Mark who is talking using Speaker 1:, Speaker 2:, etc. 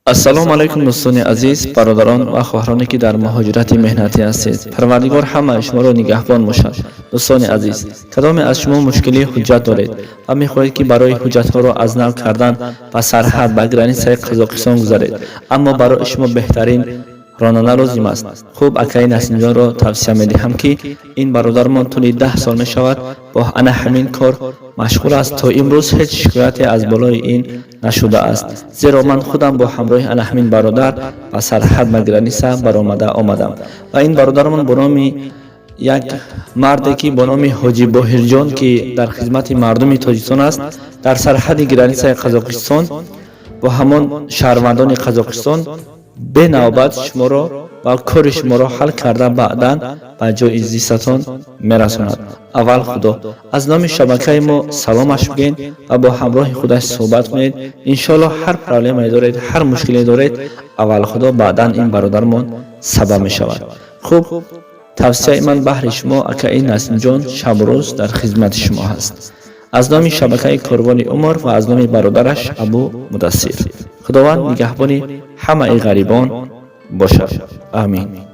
Speaker 1: Ассалому алайкум, дӯстони азиз, бародарон ва хоҳароне, ки дар муҳоҷирати меҳнатӣ ҳастед. Парвардигор ҳамаи шуморо нигаҳбон бошад. Дӯстони азиз, кадоме аз шумо мушкилии ҳуҷҷат доред ва мехоҳед, ки барои ҳуҷҷатҳоро аз нав кардан ба сарҳад, ба границаи Қазоқистон гузаред, аммо барои шумо беҳтарин ронанда лозим аст, хуб, акаи Насимҷонро тавсия медиҳам, ки ин бародармон тӯли 10 сол мешавад, бо ана ҳамин кор машғул аст. То имрӯз ҳеҷ шикояте аз болои ин нашудааст, зеро ман худам бо ҳамроҳи ана ҳамин бародар ба сарҳад, ба граница баромада омадам ва ин бародармон бо номи як марде, ки бо номи Ҳоҷи Боҳирҷон, ки дар хизмати мардуми Тоҷикистон аст, дар сарҳади границаи Қазоқистон бо ҳамон шаҳрвандони Қазоқистон бенавбат шуморо ва кори шуморо ҳал карда, баъдан ба ҷои зистатон мерасонад. Аввал Худо, аз номи шабакаи мо саломаш бигӯед ва бо ҳамроҳи худаш суҳбат кунед. Иншоаллоҳ, ҳар проблемае доред, ҳар мушкиле доред, аввал Худо, баъдан ин бародармон сабаб мешавад. Хуб, тавсияи ман баҳри шумо: акаи Насимҷон шабу рӯз дар хизмати шумо ҳаст. Аз номи шабакаи Корвони Умр ва аз номи бародараш Абу Мудассир, Худованд нигаҳбони ҳамаи ғарибон бошад. Амин.